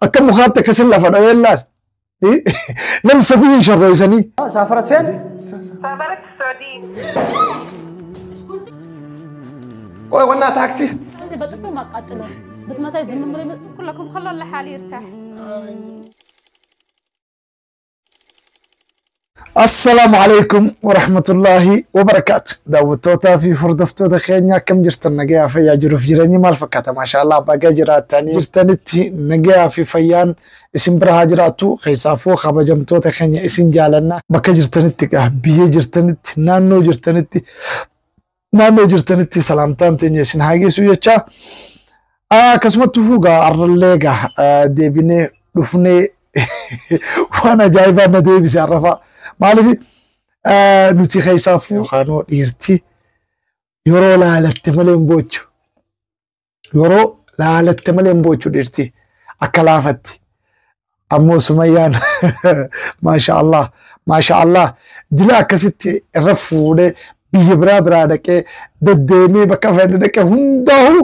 Akka mukaatti akkasin lafa dhawee laal. Nam sadii shorroysanii. سافرت فين؟ سافرت السعودية. ቆይ ወና ታክሲ በጥፊ ማቃጥለው ብትመታኝ ዝም ብሎ كلكم خلوا لحالي يرتاح. Assalaamu alaikum warahmatullaahi wabarakaatu. Daawwattootaa fi hordoftoota keenya, akkam jirtan? Nagayaa, fayyaa, jiruuf jireenyi maal fakkaata? Maashaallah, baga jiraatanii jirtanitti nagayaa fi fayyaan isin bira haa jiraattu. Keessaafuu kabajamtoota keenya, isin jaalanna. Bakka jirtanitti, biyya jirtanitti, naannoo jirtanitti salaamtaan teenya isin haa geessu jecha. Akkasumatti fuugaa arrallee gaa deebinee dhufnee waan ajaa'ibaa na deebise arrafaa. Maaliif nuti keessaafuu yookaan dhiirti yeroo laalatte malee hin boochu. Yeroo laalatte malee hin boochu dhiirti akka laafatti. Ammoo Sumayyaan, maasha Allah, maasha Allah, dila akkasitti irra fuudhee biyya biraa biraa dhaqee deddeemee bakka fedhe dhaqee hundaa'u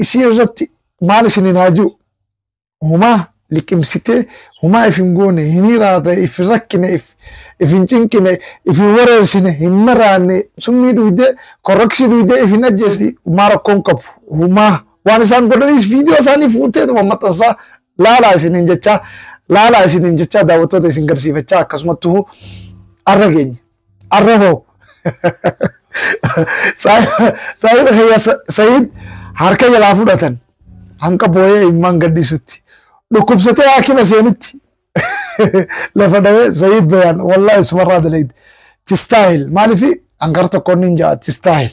isii irratti maal isiniin haa jiru. Humaa liqimsitee humaa if hin goone, hin hiraarre, if hin rakkine, if hin cinqine, if hin wareersine, hin maraanne, summii dhuydee, korroksii dhuydee if hin ajjeesti, humaa rakkoon qabu. Humaa waan isaan godhanis viidiyoo isaanii fuuteetuma maxxansaa laalaa isiniin jechaa, laalaa isiniin jechaa, daawwattoota isin garsiifachaa akkasumattuu arra geenye. Arra hoo. Saayiba kiyya Sayid harka jalaa fudhatan hanqa booyee immaan gadhiisutti. Dhukkubsatee haakima seenitti lafa dhawee Sayid Bayaan, wallahi sumarraa dalayde. Tistaahil, maalifi hanqar tokkoon nin ja'a tistaahil.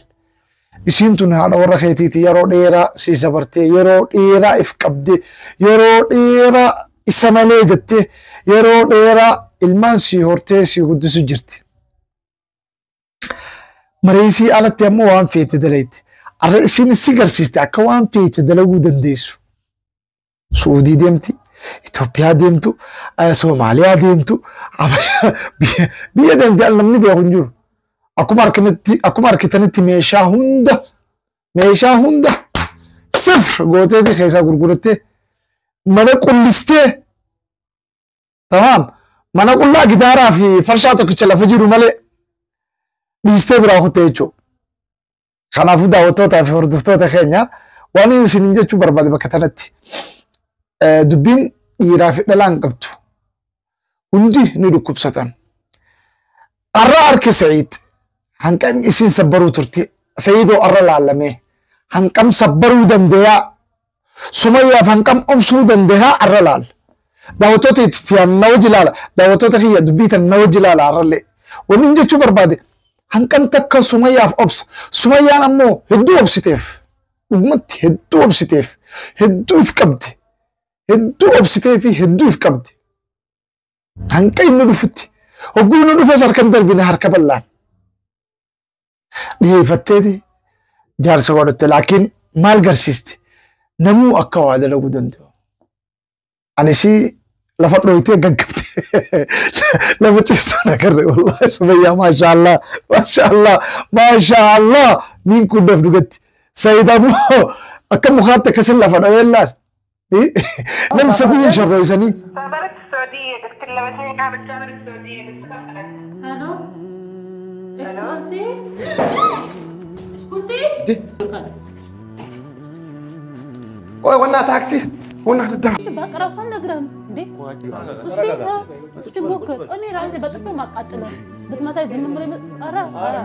Isiin tun haadha warra keetiiti, yeroo dheeraa si sabartee, yeroo dheeraa if qabdee, yeroo dheeraa isa malee jettee, yeroo dheeraa ilmaan si hortee si guddisu jirti. Mareesii alatti ammoo waan feete dalayte. Arra isiin si garsiiste akka waan feete dalaguu dandeessu. Suudii deemti, Itoophiyaa deemtu, Soomaaliyaa deemtu, biyya deemti al namni beeku hin jiru. Akkuma argitanitti meeshaa hunda sifr gooteeti keessaa gurgurattee mana qullistee, tamaam, mana qullaa gitaaraa fi farshaa tokkicha lafa jiru malee dhiistee biraa kuttee jechuudha. Kanaafuu daawwattootaa fi hordoftoota keenya, waan isin jechuu barbaade bakka kanatti dubbiin dhiiraa fi dhalaa hin qabdu. Hundi ni dhukkubsatan. Arra harki Sa'iid hanqam isin sabbaruu turte. Sa'iidoo arra laallamee hanqam sabbaruu dandeeyaa, Sumayyaaf hanqam obsuu dandeeyaa, arra laalla. Daawwattoota itti na wajji laala. Daawwattoota kiyya, dubbii tan na wajji laala arrallee. Wanni inni jechuu barbaade hanqam takka Sumayyaaf obsa. Sumayyaan ammoo hedduu obsiteef. Dhugumatti hedduu obsiteef. Hedduu if qabde. Hedduu obsitee fi hedduu if qabde. Hanqa inni dhufutti. Hogguu inni dhufes harkan darbine, harka bal'aan. Dhiyeeffatteeti jaarsa godhatte, laakiin maal garsiiste? Namuu akka waa dalaguu danda'u. Ani ishii lafa dhooytee gaggabte lafa ciistuun agarre, wallahi Sumayyaa, maashaallah, maashaallah, maashaallah, niin kun daf dhugatti. Sayid ammoo akka mukaatti akkasin lafa dhawee laal. Nam sadii shorroysanii. سافرت السعودية، قلت لها بس هي قاعدة بتسافر السعودية، قلت سافرت. الو، ايش قلتي؟ ايش قلتي؟ ቆይ ወና ታክሲ ወና በቃ ራሱ አልነግርህም እንዴ? እስቲ እስቲ ሞክር። እኔ ራሴ በጥፊ ማቃጥለው ብትመታኝ ዝም ብሎ ኧረ ኧረ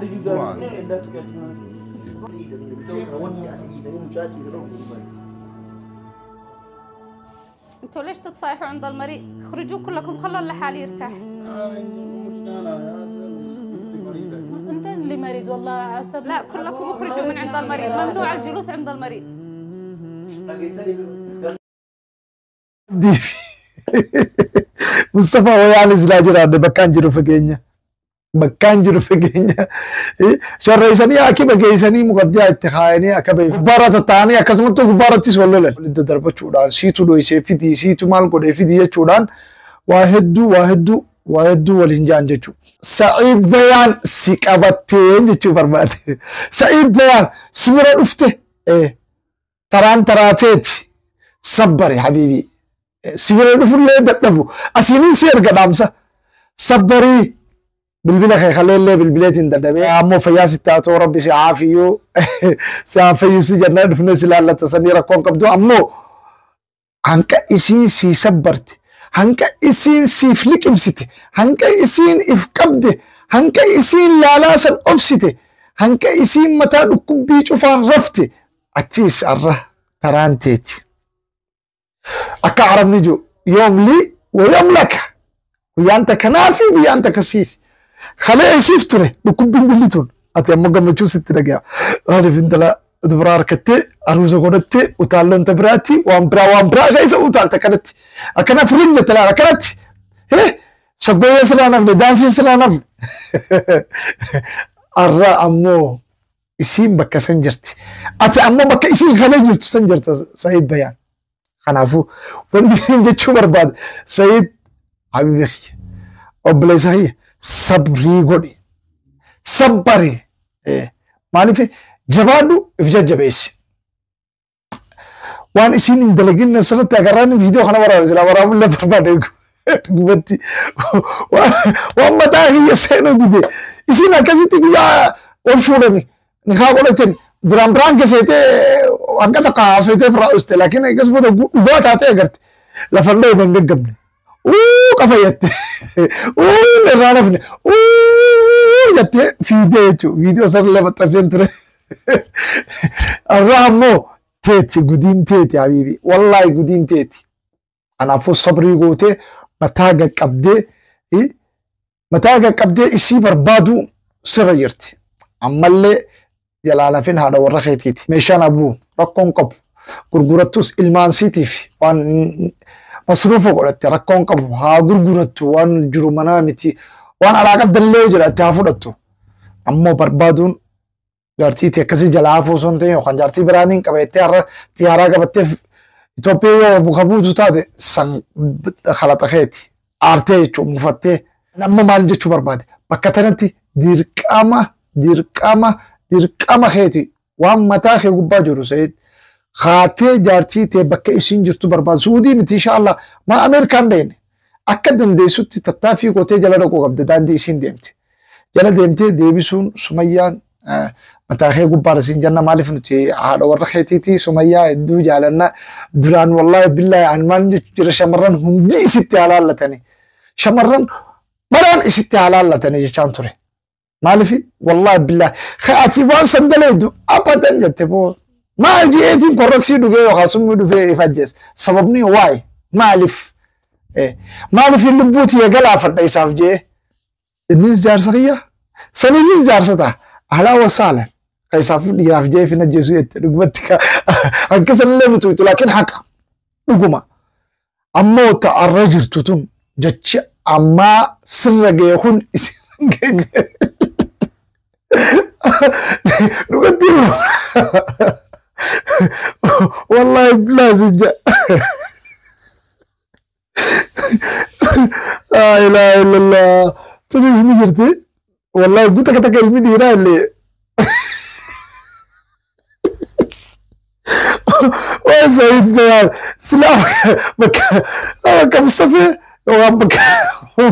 انتوا ليش تتصايحوا عند المريض؟ اخرجوا كلكم، خلوا لحالي يرتاح. انت اللي مريض والله عصب. لا، كلكم اخرجوا من عند المريض، ممنوع الجلوس عند المريض. Diifi. Mustafa wayaan silaa jiraanne bakkaan jiru fageenya. Bakkaan jiru fageenya. Shorreessanii hakima geessanii muqaddiyaa itti kaayanii akka beeku. Gubbaarra tattaa'anii akkasumatti gubbaarrattis wal lolan. Walitti darbachuudhaan siitu dhoysee fidii, siitu maal godhee fidii jechuudhaan waa hedduu, waa hedduu, waa hedduu waliin ja'an jechuudha. Sa'iid Bayaan si qabattee jechuu barbaade. Sa'iid Bayaan si bira dhufte taraan taraateeti sabbare habiibii. Si bira dhufullee dadhabu. Asiinin si erga dhaamsa. Sabbarii bilbila kee kaleellee bilbileetiin dadhabee ammoo fayyaa sitti haa ta'u, rabbi si haafiyyuu, si haa fayyisuu jennee dhufnee si laallata sanii rakkoon qabdu. Ammoo hanqa isiin sii sabbarte, hanqa isiin siif liqimsite, hanqa isiin if qabde, hanqa isiin laalaa san obsite, hanqa isiin mataa dhukkubbii cufaan rafte, achiis arra taraan teeti. Akka arabni jiru, yoom lii wa yoom laka, guyyaan takka naafi, guyyaan takka siif. Kalee isiif ture dhukkubbiin dillituun, ati ammoo gammachuu sitti dhagaya. Maaliif? Intala dubaraa harkattee, aruuza godhattee, utaalloon ta biraatti, waan biraa waan biraa keessa utaalta. Akkanatti akkana firiin jette laala, akkanatti shaggooyyee sirraa nafne, daansiin sirraa nafne. Arra ammoo isiin bakka san jirti, ati ammoo bakka isiin kalee jirtu san jirta, Sa'iid Bayaan. Kanaafuu wanni inni jechuu barbaade, Sa'iid habibi kiyya, obboleessa kiyya, sabrii godhi, sabbari. Maaliif? Jabaadhu, if jajjabeessi. Waan isiin hin dalagin asirratti agarraan viidiyoo kana waraabe, silaa waraabullee barbaade dhugumatti waan mataa kiyya seenuu dide. Isiin akkasitti guyyaa ol fuudhani nikaa godhaten duraan biraan keseetee hanga tokko haasofitee firaa uste, laakiin akkas booda dhugaa taatee agarte lafa illee hin gaggabne. Uu qafa jette, uu irraa nafne, uu jettee fiidee jechuudha. Viidiyoo sana maxxanseen ture. Arraa ammoo teeti, gudiin teeti, habiibi, wallaahi gudiin teeti. Kanaafuu sabrii gootee, mataa gaqqabdee, mataa gaqqabdee isii barbaadu sirra jirti. Ammallee jalaa lafin haadha warra keetiiti. Meeshaan abuu rakkoon qabu. Gurgurattus ilmaan siitiif waan masruufa godhatte rakkoon qabu, haa gurgurattu, waan jiru manaa miti, waan alaa qabdallee jiraatti haa fudhattu. Ammoo barbaaduun jaartiitii akkasii jalaa hafuu osoo hin ta'in, yookaan jaartii biraaniin qabattee har'a xiyyaaraa qabattee Itoophiyaa yoo buka buutu taate san kalaxa keeti. Aartee jechuun mufattee. Amma maal jechuu barbaade? Bakka tanatti dirqama, dirqama, dirqama keeti, waan mataa kee gubbaa jiru, Sayid. Kaatee jaartii tee bakka isiin jirtu barbaadu. Suudii miti, inshallah maa Ameerikaan dhayne. Akka dandeessutti tattaaffii gootee jala dhaquu qabda, daandii isiin deemte. Jala deemtee deebisuun Sumayyaan mataa kee gubbaadha siin jenna. Maaliif? Nuti haadha warra keetiiti, Sumayyaa hedduu jaalanna. Duraan wallaahi billaahi ani maal jechuu jira, shamarran hundi isitti haa laallatanii. Shamarran maraan isitti haa laallatanii jechaan ture. Maaliif? Wallaahi billaahi ati waan san daleedu abadan jette boo maal jeetiin korroksii dhugee yookaan summii dhufee if ajjeese. Sababni waa'ee maaliif? Maaliif lubbuuti galaafadha isaaf jee? Innis jaarsa kiyya, saniifis jaarsa ta'a. Alaa wasaalan kan isaaf dhiiraaf jee fin ajjeesu jette dhugumatti akkasanillee miti, laakiin haqa dhuguma. Ammoo ta'arra jirtu tun jechi ammaa sirra ga'e kun isin geenye. Dhugatti wallahi billahi sinja. Laa ilaaha illallah. Tunis ni jirti. Wallahi guuta takka takka ilmi dhiiraa illee. Waan Sa'iid Bayaan silaa bakka bakka Mustafee yookaan bakka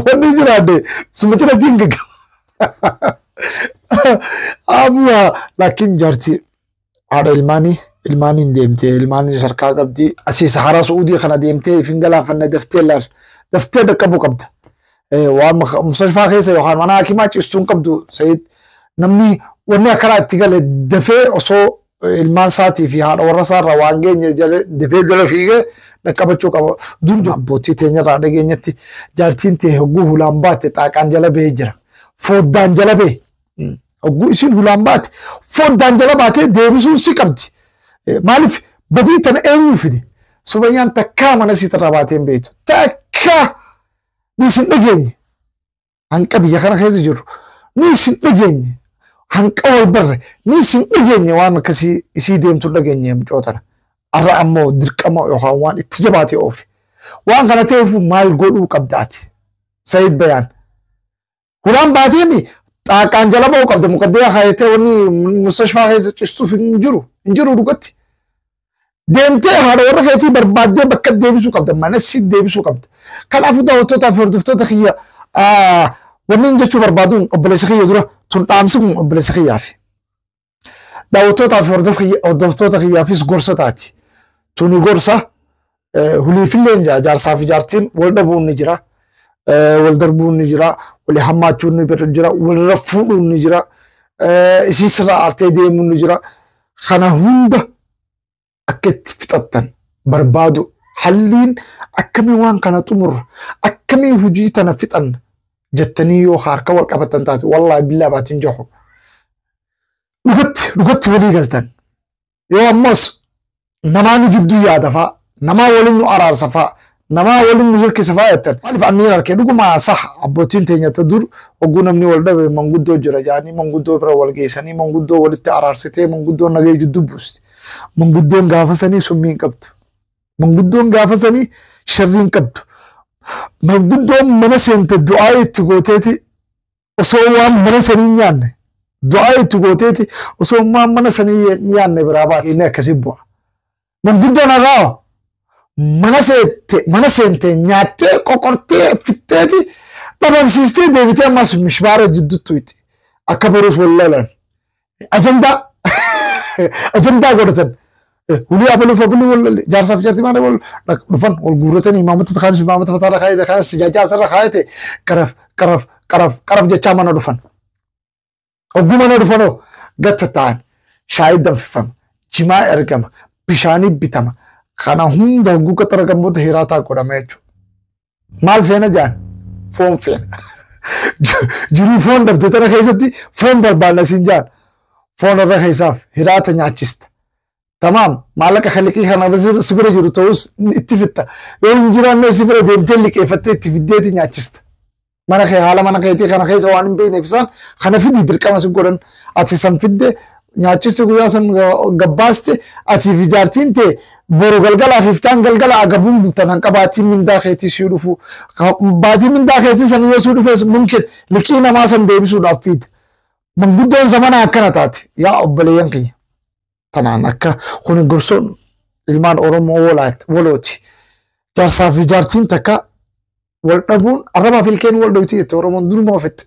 wanni jiraadde suma cinatti hin gaggaba. Abuwa, laakiin jaarti haadha ilmaanii ilmaaniin deemtee, ilmaaniin sarkaa qabdi, asii Saharaa Su'uudii kana deemtee ifin galaafanne, daftee laal, daftee dhaqqabuu qabda. Waan mustashfaa keessa yookaan mana hakimaa ciistuun qabdu, Sa'iid. Namni wanni akkanaa itti gale dafee osoo ilmaan isaatii fi haadha warra isaarraa waan geenye dafee jala fiigee dhaqqabachuu qaba. Dur abbootii teenyarraa dhageenyatti jaartiin tee hogguu hulaan baate xaaqaan jala bahee jira. Foddaan jala bahe. Hogguu isiin hulaan baate foddaan jala baatee deebisuun si qabdi. Maaliif? Badii tana eenyu fide? Sumayyaan takkaa mana isiitirraa baatee hin beektu. Takkaa ni isin dhageenye. Hanqa biyya kana keessa jirru ni isin dhageenye. Hanqa wal barre ni isin dhageenye, waan akkasii isii deemtu dhageenye mucoo tana. Har'a ammoo dirqama yookaan waan itti jabaatee oofe. Waan kana ta'eef maal godhuu qabda ati? Sayid Bayaan. Hulaan baateemi xaaqaan jala ba'uu qabda, muqaddiyaa kaayatee wanni mustashfaa keessa cistuuf hin jiru. Hin jiru dhugatti. Deemtee haadha warra keetii barbaaddee bakka deebisuu qabda. Mana si deebisuu qabda. Kanaafuu daawwattootaa fi hordoftoota kiyya, wanni inni jechuu barbaaduun obboleessa kiyya dura tun dhaamsi kun obboleessa kiyyaafi. Daawwattootaa fi hordoftoota kiyyaafis gorsa taati. Tuni gorsa huliifillee jaarsaa fi jaartiin wal dhabuun ni jira. Wal darbuun ni jira. Walii hammaachuun ni jira. Walirra fuudhuun ni jira. Isii sirraa aartee deemuun ni jira. Kana hunda akka itti fixattan barbaadu, halliin akkamii waan kana xumurra, akkamii hojii tana fixan jettanii yoo harka wal qabatan taate, wallaahi billaa baatiin jahu dhugatti dhugatti walii galtan. Yoo ammas namaa nu gidduu yaada faa, namaa waliin nu araarsa faa, namaa waliin nu hirkisa faa jettan, maaliif anniin harkee dhuguma sah abbootiin teenya ta dur hogguu namni wal dhabe manguddoo jira jaanii manguddoo bira wal geessanii, manguddoo walitti araarsitee, manguddoo nagee jidduu buusti. Manguddoon gaafa sanii summii hin qabdu. Manguddoon gaafa sanii sharrii hin qabdu. Manguddoon mana seente du'aa itti gooteeti, osoo waan mana sanii hin nyaanne du'aa itti gooteeti, osoo waan mana sanii nyaanne biraa baate. Inni akkasii bu'a. Manguddoon har'aa mana seente nyaattee qoqortee fitteeti dhabamsiistee deebitee ammas mishmaara jidduutti itti akka boruus wal lolan ajandaa godhatan. Hulii abaluuf abaluu wal jaarsaaf jaartii maal wal dhufan wal guurratanii, imaamata kaanis imaamata mataarra kaayate, kaanis sijaajaa asirra kaayate, qaraf qaraf qaraf qaraf jechaa mana dhufan. Hogguu mana dhufanoo gatta ta'an shaayii danfifama, jimaa ergama, bishaanii bitama. Kana hunda hogguu qaxara gammoota hiraataa godhama jechuudha. Maal feena jaan? Foon feena. Jiruu foon dhabde tana keessatti foon barbaanna siin jaan. Foon irra keessaaf hiraata nyaachista. Tamaam, maallaqa liqii kana si bira jiru ta'us itti fitta. Yoo hin jiraanne si bira deemtee liqeeffattee itti fiddeeti nyaachista. Mana kee haala mana keetii kana keessa waan hin beekneef isaan kana fidi dirqama si godhan. Ati san fidde nyaachiste, guyyaa san gabbaaste, ati fi jaartiin ta'e boru galgalaa fi iftaan galgala agabuun bultan hanqa baatii mindaa keetii sii dhufu. Baatii mindaa keetii san yoo sii dhufes mumkin liqii namaa san deebisuudhaaf fiida. Manguddoon zamana akkana taate, yaa obboleeyyan kiyya. Tanaan akka kun gorsoon ilmaan Oromoo walooti. Jaarsaa fi jaartiin takka wal dhabuun arrabaa fi ilkeen wal dhoyti jette Oromoon duruma ofitti.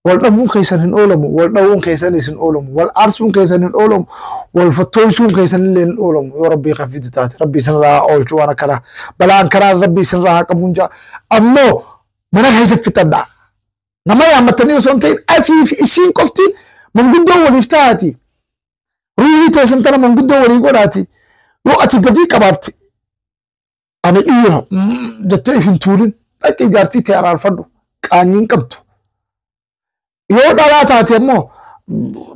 Wal dhabuun keessan hin oolamu, wal dhabuun keessanis hin oolamu, wal aarsuun keessan hin oolamu, wal fattooysuun keessan illee hin oolamu yoo rabbii kan fidu taate. Rabbii isinirraa oolchuu waan akkanaa. Balaan karaa rabbii isinirraa haa qabuun jaa. Ammoo mana keessa fixadhaa. Nama yaammatanii osoo hin ta'in atii fi isiin qofti manguddoo waliif taati. Ruuhii teessan tana manguddoo walii godhaati. Yoo ati badii qabaatte, ani dhiira jettee if hin tuulin, dhaqii jaartii ta'e araarfadhu, qaanyiin qabdu. Yoo dhalaa taate ammoo,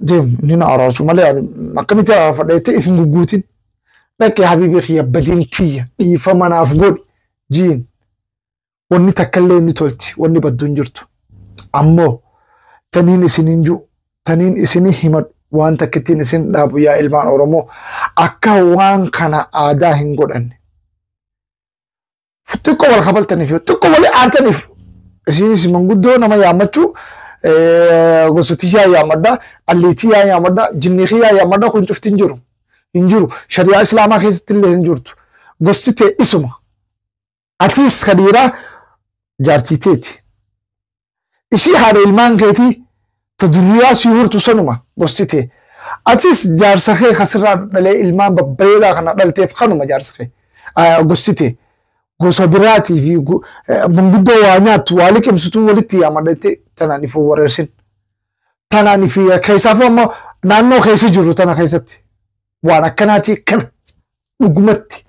deem inni na araarsu malee ani akkamitti araarfadha jettee if hin gugguutin. Dhaqii habiibii kiyya, badiin tiyya, dhiifama naaf godhi jiin. Wanni takka illee ni tolti, wanni baddu hin jirtu. Ammoo taniin isiniin jiru, taniin isinii himadhu, waan takkittiin isin dhaabu, yaa ilmaan Oromoo, akka waan kana aadaa hin godhanne. Xiqqoo wal kabaltaniif, xiqqoo walii aartaniif, isinis manguddoo nama yaammachuu, gosa tiyyaa yaammadha, alliitii yaa yaammadha, jinnii kiyyaa yaammadha, kun cufti hin jiru. Hin jiru. Shari'aa Islaamaa keessatti illee hin jirtu. Gosti ta'e isuma. Atis ka dhiiraa jaartii teeti. Ishii haadha ilmaan keetii ta durriyaa sii hortu sanuma gosti ta'e. Atis jaarsa kee kasirraa dhalee ilmaan babbareedaa kana dhalteef kanuma jaarsa kee gosti ta'e. Gosa biraatii fi manguddoo waa nyaattu waa liqimsituu walitti yaamadha tanaan ifu wareersin. Tanaan ifi keessaafuu amma naannoo keessa jiru tana keessatti waan akkanaatii kana dhugumatti.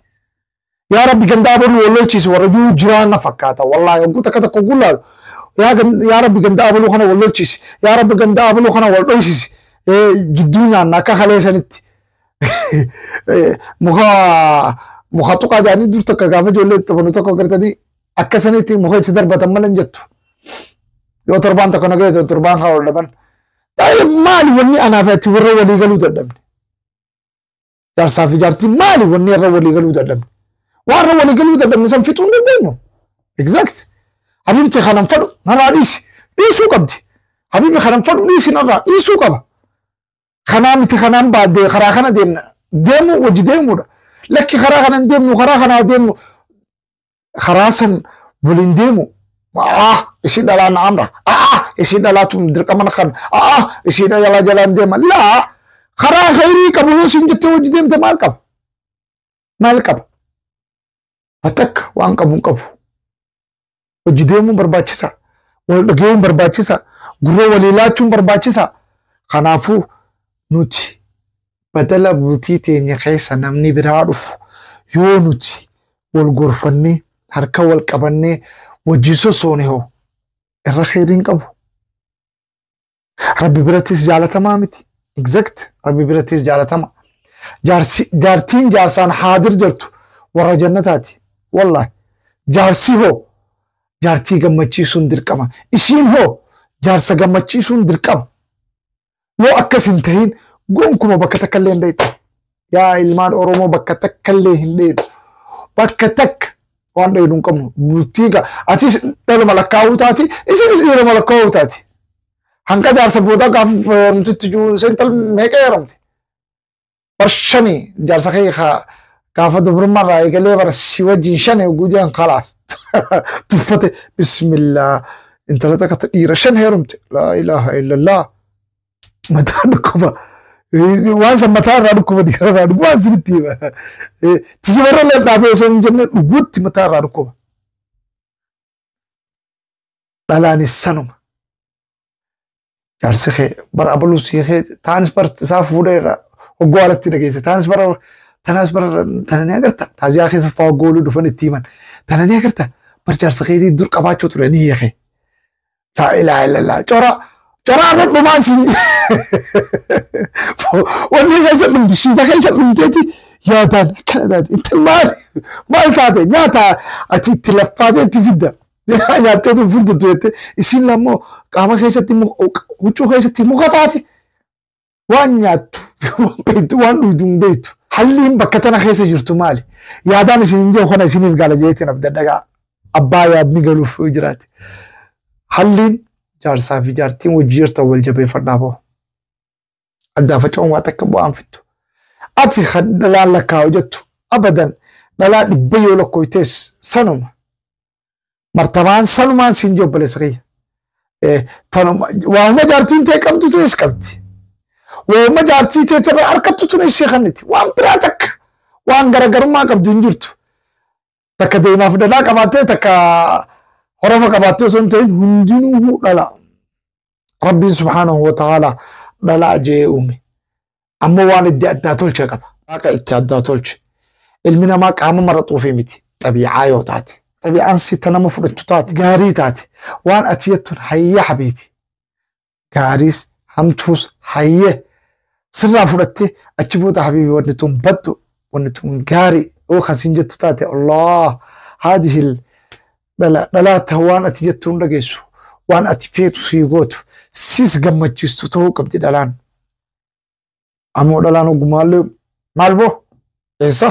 Yaa Rabbi, gandaa abaluu wal lolchiise warra jiru jiraan na fakkaata. Wallaahi hogguu takka tokko gulaalu. Yaa Rabbi, gandaa abaluu kana wal lolchiise. Yaa Rabbi, gandaa abaluu kana wal dhoysise. Jidduu nyaanna akka kaleessanitti. Muka tuqaa jedhanii dur takka gaafa ijoollee taphanu tokko agartanii akka sanitti muka itti darbatan malee hin jettu. Yoo torbaan tokko nagaya torbaan haa ol dhaban. Maali wanni anaaf ati warra walii galuu dadhabne? Jaarsaa fi jaartiin maali wanni irra walii galuu dadhabne? Waan irra walii galuu dadhabne san fixuu hin dandeenyu. Exact. Habiibti, kanan fadhu narraa dhiisi. Dhiisuu qabdi. Habiibi, kanan fadhu dhiisi narraa dhiisuu qaba. Kanaa miti, kanaan baadee karaa kana deemna. Deemuu wajji deemuudha. Lakki karaa kana hin deemnu, karaa kana deemnu. Karaa san waliin deemu. Ishii dhalaa na amra. Ishii dhalaatu dirqama na kana. Ishii dhalaa jalaan deema. Laa karaa khayrii qabu yoo siin jettee hojii deemte maal qaba? Maal qaba? Takka waan qabu hin qabu. Hojii deemuun barbaachisa. Wal dhaga'uun barbaachisa. Gurra walii laachuun barbaachisa. Kanaafuu nuti badala bultii teenya keessa namni biraa dhufu yoo nuti wal gorfannee harka wal qabannee wajjin sossoone hoo irra khayriin qabu. Rabbi birattis jaalatamaa miti. Exact. Rabbi birattis jaalatama. Jaartiin jaarsaan haadir jirtu warra jannataati. Wallahi. Jaarsi hoo jaartii gammachiisuun dirqama. Ishiin hoo jaarsa gammachiisuun dirqama. Yoo akkas hin tahin gonkuma bakka takka illee hin dheetu. Yaa ilmaan Oromoo bakka takka illee hin dheedu. Bakka takka waan dheedu hin qabnu. Bultii gaa atis dhaluma lakkaa'uu taati isinis dhiiruma lakkaa'uu taati. Hanqa jaarsa boodaa gaafa heerumtitti jiru seental meeqa heerumte? Bar shani jaarsa kee gaafa dubrummaa irraa eegalee bara si wajjin shani guyyaan khalaas. Tuffate bismillah intala takka dhiira shan heerumte laa ilaaha illallah. Mataa dhukkuba. Waan san mataa irraa dhukkuba dhiira irraa dhukkuba waan sinitti hima. Tijibarra illee dhaabee osoo hin jenne dhuguutti mataa irraa dhukkuba. Dhalaanis sanuma. Jaarsi kee bara abaluu sii kee taanis bara isaa fuudhee irraa hoggoo alatti dhageesse taanis bara tanaas bara tana ni agarta taaziyaa keessa fa'aa hoggoo oluu dhufan itti himan tana ni agarta bar jaarsa keetii dur qabaachuu ture ni hiike. Laa ilaaha illallah cora cora irra dhumaan siin wanni isa isa dhumti shiita keessa dhumteeti yaadaan akkana taate intal maal maal taate nyaata ati itti laffaatee itti fidda. Nyaatteetu furdatu jette isiin lammoo qaama keessatti huccuu keessatti muka taate waan nyaattu waan beektu waan dhugdu hin beektu. Halliin bakka tana keessa jirtu maali? Yaadaan isin hin jiru kana isiniif gala jeetiin abdadhagaa abbaa yaadni galuuf jiraate. Halliin jaarsaa fi jaartiin wajji jirtan wal jabeeffadhaa bahu. Addaa faca'uun waa takka bu'aan fittu. Ati dhalaan lakkaa'u jettu abadan dhalaa dhibba yoo lakkooytees sanuma. Martabaan sanumaan siin jiru obboleessa kiyya. Waanuma jaartiin ta'e qabdu tunis qabdi. Waanuma jaartii ta'e irraa harkattu tunis ishee kanniti. Waan biraa takka waan garaagarummaa qabdu hin jirtu. Takka deemaaf dhalaa qabaattee takka horofa qabaattee osoo hin ta'in hundinuu dhala. Rabbiin subhaanahu wa ta'ala dhalaa jee uume. Ammoo waan itti addaa tolche qaba. Waaqa itti addaa tolche. Ilmi namaa qaama maraxuufii miti. Xabiicaa yoo taate. Xabiicaan si nama fudhattu taate gaarii taate waan ati jettuun hayya habiibi. Gaariis hamtuus hayye sirraa fudhattee achi booda habiibi wanni tun baddu wanni tun gaarii oo kasiin jettu taate Allah haadihil dhala dhalaata waan ati jettuun dhageessu waan ati feetu sii gootu sis gammachiistu ta'uu qabdi dhalaan. Ammoo dhalaan ogumaallee maal boo eessa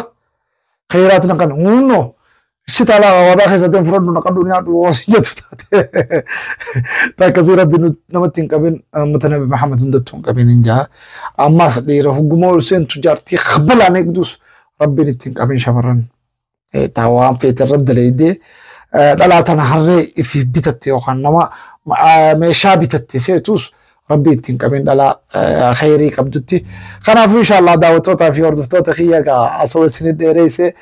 khayraat naqan hunnoo ishita alaa wadaa keessatti fudhadhu naqadhu nyaadhu osoo jettu taate. Takkasii rabbi namatti hin qabin uummata Nabi Muhammad hundattuu hin qabin hin jaha. Ammas dhiira hogguma ol seentu jaartii qabalaan eegdus rabbiin itti hin qabin shamarran. Taa waan feete irra dalaydee dhalaa tana harree ifi bitatte yookaan nama meeshaa bitatte seetus rabbi itti hin qabin dhalaa khayrii qabdutti. Kanaafuu inshallah daawwattootaa fi hordoftoota kiyya gaa asoo isin dheereesse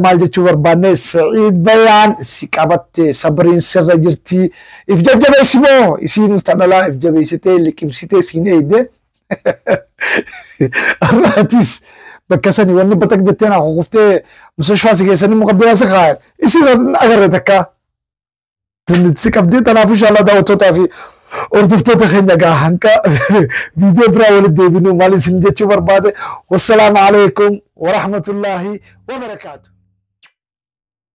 maal jechuu barbaanne Sa'iid Bayaan si qabatte sabriin sirra jirti. If jajjabeessi moo isiin ta dhalaa if jabeessitee liqimsitee siin eeyde. Har'aatis bakka sani wanni batak jettee naa kukuftee mustashfaa si keessanii muqaddimaa si kaayan. Isiin agarre takka. Si qabdee tanaaf inshallah daawwattootaa fi hordoftoota keenya gaa hanqa viidiyoo biraa walitti deebinu maal isin jechuu barbaade. Wassalaamu alaikum warahmatullaahi wabarakaatu.